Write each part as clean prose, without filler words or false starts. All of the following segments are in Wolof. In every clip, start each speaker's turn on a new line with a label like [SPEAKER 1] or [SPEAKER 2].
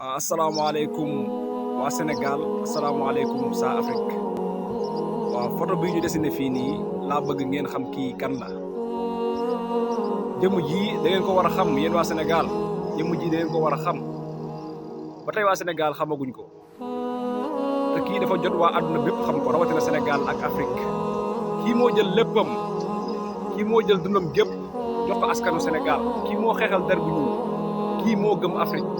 [SPEAKER 1] asalaamaaleykum waa Sénégal asalaamaaleykum saa Afrique waaw photo bii ñu dessiné fii nii laa bëgg ngeen xam kii kan la jëmm ji da ngeen ko war a xam yéen waa Sénégal jëmm ji da ngeen ko war a xam ba tey waa Sénégal xamaguñ ko te kii dafa jot waa àdduna bépp xam ko rawatina Sénégal ak Afrique kii moo jël léppam kii moo jël dundam gépp jox ko askanu Sénégal kii moo xeexal der bu ñuul kii moo gëm Afrique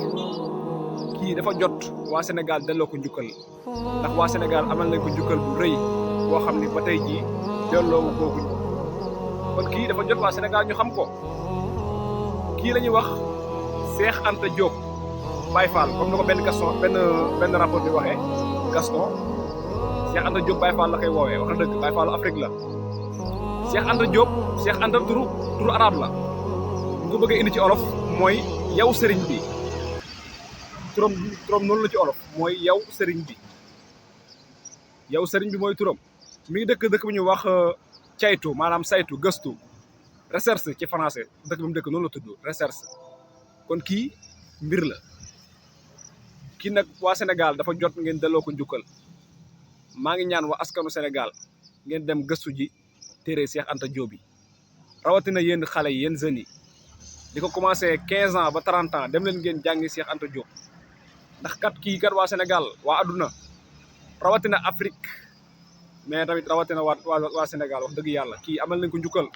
[SPEAKER 1] kii dafa jot waa Sénégal delloo ko njukkal ndax waa Sénégal amal nañ ko njukkal bu rëy boo xam ni ba tey jii delloowu googuñ ko kon kii dafa jot waa Sénégal ñu xam ko kii la ñuy wax Cheikh Anta Diop Baye Fall comme ni ko benn rapport bi waxee Gaston Cheikh Anta Diop Baye Fall la koy woowee wax na dëgg Baye Fall Afrique la Cheikh Anta Diop Cheikh Anta turu arabe la ñu ko bëggee indi ci olof mooy yow sëriñ bi turam noonu la ci olof mooy yow sëriñ bi mooy turam mi ngi dëkk bu ñuy wax caytu maanaam saytu gëstu recherche ci français dëkk bi mu dëkk noonu la tudd recherche kon kii mbir la kii nag waa Sénégal dafa jot ngeen delloo ko njukkal maa ngi ñaan waa askanu Sénégal ngeen dem gëstu ji téere Cheikh Anta Diop bi rawatina yéen xale yi yéen jeunes yi di ko commencé 15 ans ba 30 ans dem leen ngeen jàngi Cheikh Anta Diop ndax kat kii kat waa Sénégal waa adduna rawatina Afrique mais tamit rawatina waa Sénégal wax dëgg yàlla kii amal nañ ko njukkal